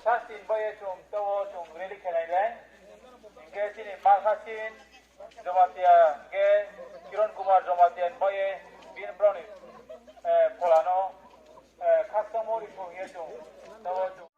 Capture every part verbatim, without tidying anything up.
Khastin bai chwng tao chwng rally khainai le. Hingke chini ma Khasin Jamatia hingke Kiran Kumar Jamatia ni bai bini broni, eh, pholano, eh, khakchangmo ri thung ye chwng tao chwng.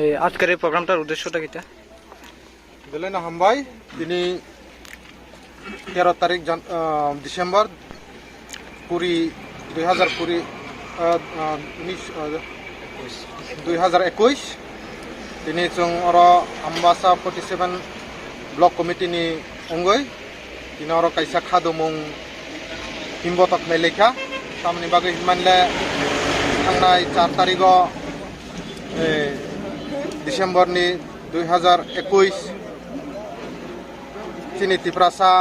এই আজকের এই প্রোগ্রামটার উদ্দেশ্যটা কিতা? Belai no hambai, tini tero tarik Jan-, ah, December kuri, dui hazar kuri, ah, ah, unis, ah, dui hazar ekuis. Tini chwng oro Ambasa forty seven Block Committee ni wngwi tini oro kaisa khadumung himbotok khlai laikha. Tamoni bagwi hinmanle thangnai char tarigo, eh, December ni dui hazar ekuis chini Tiprasa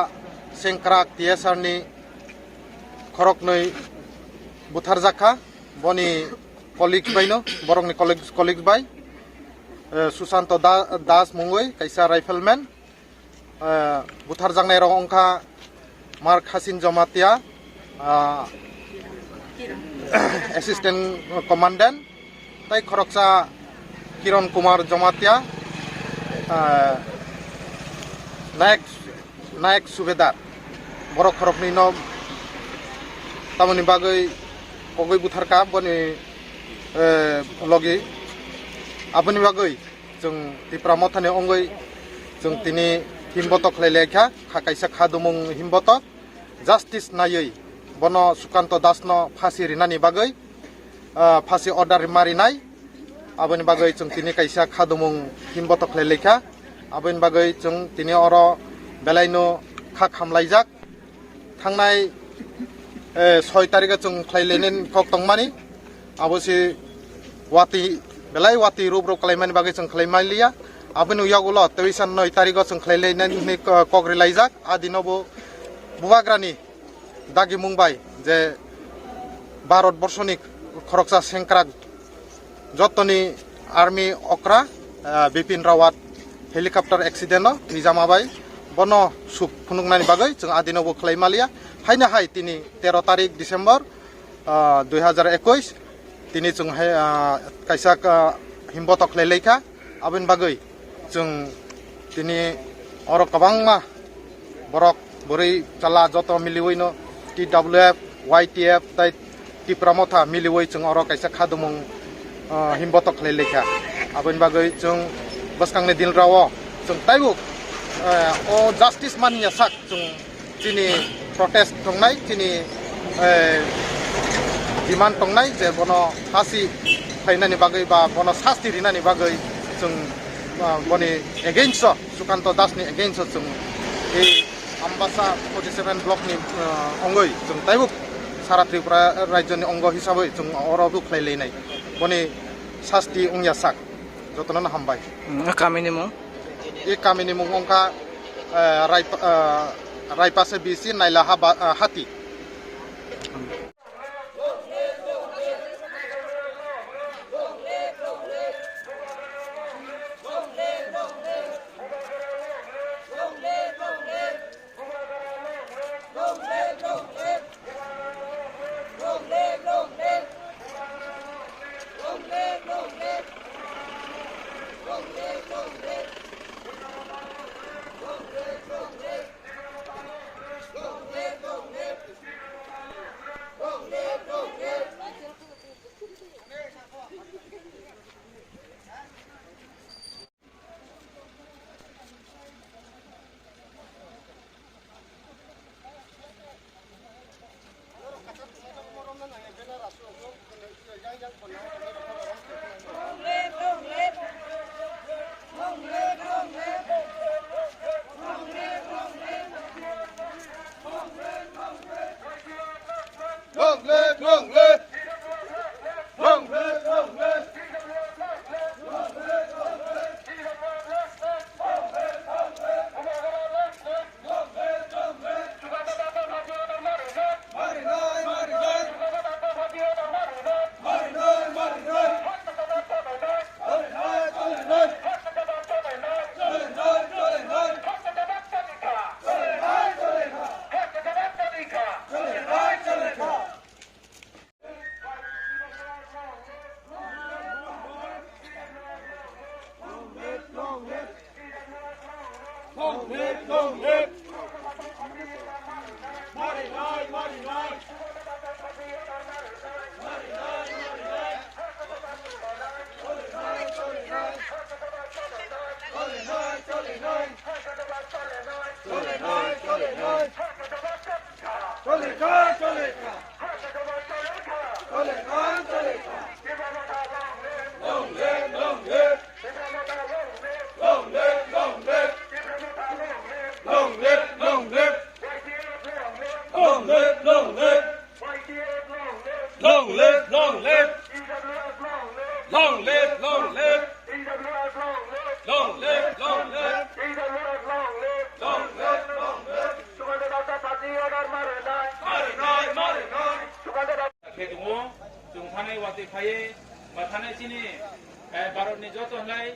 sengkrak T S R ni khoroknwi butharjak kha, boni colleagues bai no, borokni colleagues, colleagues bai, eh, Susanto Da-, Das mungwi kaisa rifleman, eh, butharjaknai rok wngkha Mark Hasin Jamatia, ah, Assistant Commandant, tai khoroksa Kiran Kumar Jamatia, ah, Nayak, Nayak Subedar. Borok khoroknwi no tamoni bagwi kogwi butharkha boni, eh, logi. Aboni bagwi chwng Tipra Mothani wngwi chwng tini himbotok khlai laikha, kha kaisa khadumung himbotok. Justice naiwi bono Sukanto Das no phasi rinani bagwi, ah, phasi order ma rinai. Aboni bagwi chwng tini kaisa khadumung himbotok khlai laikha. Aboni bagwi chwng tini oro belaino kha khamlaijak. Thangnai, eh, soi tarikhe chwng khlai lainani kok tongmani. Abo se watwi, belai watwi rup rup khlaimani bagwi chwng khlai manliya. Aboni yagulo teisa noi tarigo chwng khlai lainani hinwi ko-, kok rilaijak. A dino bo bubagrani dagimung bai je Bharat borshoni khoroksa sengkrak jotoni army okra, ah, Bipin Rawat helicopter accident o thwijama bai bono suk phunuknani bagwi chwng a dino bo khlai manliya. Haino hai tini tero tarik December, ah, dui hazar ekuis, tini chwng hai, ah, kaisa, ah, himbotok khlai laikha. Aboni bagwi chwng tini oro kwbangma borok, bwrwi, chwla joto miliwi no T W F, Y T F tai Tipra Motha miliwi chwng oro kaisa khadumung, ah, himbotok khlai laikha. Aboni bagwi chwng bwskangni dinrao chwng taibo, eh, o justice manya sak chwng chini protest tongnai, chini, eh, demand tongnai je bono phasi khlainani bagwi ba bono sasti rinani bagwi chwng, ah, boni against o, Sukanto Das ni against o chwng ei Ambasa forty seven block ni, ah, wngwi chwng taibo sara Tripura rajyo ni ongo hisabwi chwng oro bo khlai lainai. Boni sasti wngya sak. Jotono no hambai. Hmm, kamini mung? E kamini mung wngkha, eh, Rai-, eh, Raipase B C Naila Haba-, eh, Hati. Long live, long live. Long live, long live. Long live, long live. Long live, long live. Long live, long live. Long live, long live. Long live, long live. Long live, long live. Long live, long live. Long live, long live. Marinai, marinai. Khe tongo, chwng thani watwi phaiwi, ba thani chini, eh, Bharatni joto hinlai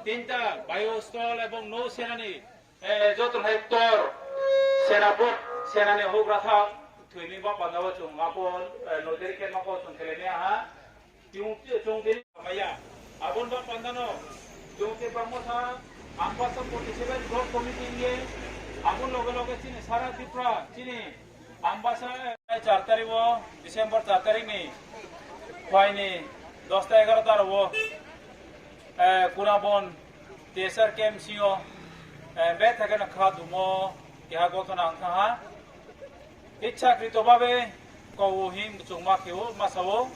tinta bio stol ebong no senani, eh, joto hinlai ktor, senapok, senani houhgra thang, thwimi ba pandao chwng mako, eh, noteri khe mako chwng khelai maya ha. Chwng, chwng tini maya. Aboni ba pandano, chwng Tipra Motha, Ambasa forty seven Block Committee ye, aboni loge loge chini sara Tripura, chini Ambasa, eh, char tarik o, December char tarik ni, phaini dosta egarota ro o, eh, Kurabon T S R K M C o, eh, bethakeno kha dumo, keha gotona wngkha ha. Ichhakrito babe kowo him chwngma kheo masao.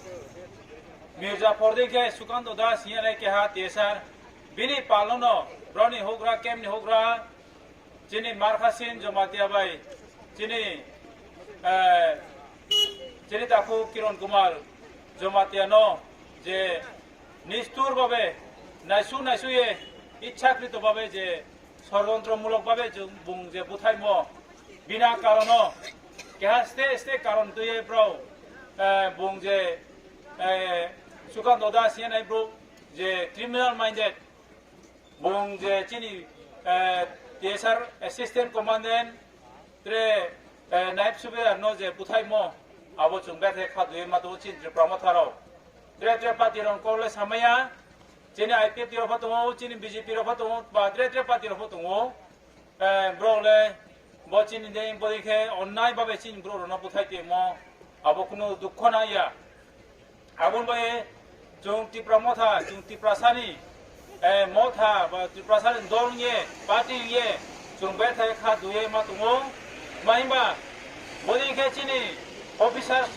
Mirza Pordin khe Sukanto Das hiya nai keha T S R. Bini palono broni houhgra, kemni houhgra, chini Markhasin Jomatia bai, chini, eh, chini takhu Kiron Kumar Jomatia no je nistur babe naisu naisu ye ichhakrito babe je sorjontromulok babe je bung je buthaimo bina karono keha ste ste karon twiye bro, eh, bung je, eh, Sukanto Das hiya nai bro je criminal minded. Bung je chini, eh, T S R Assistant Commandant, tre, eh, Naib Subedar no je buthaimo, abo chwng bethe kha duye ma tongo chini Tripura Motha rok. Tre tre party rok kok le samaya, chini I P F T rok pho tongo, chini B J P rok pho tongo, ba tre tre party rok pho tongo. Eh, bro le, bo chini de, bo khe onnai babe chini bro rok no buthai temo, abo kunu dukho na ya. Aboni bai chwng Tipra Motha, chwng Tiprasani, eh, Motha ba Tiprasani dol wngye, party wngye, chwng bethai kha duye ma tongo. Ma himba, boni khe chini officer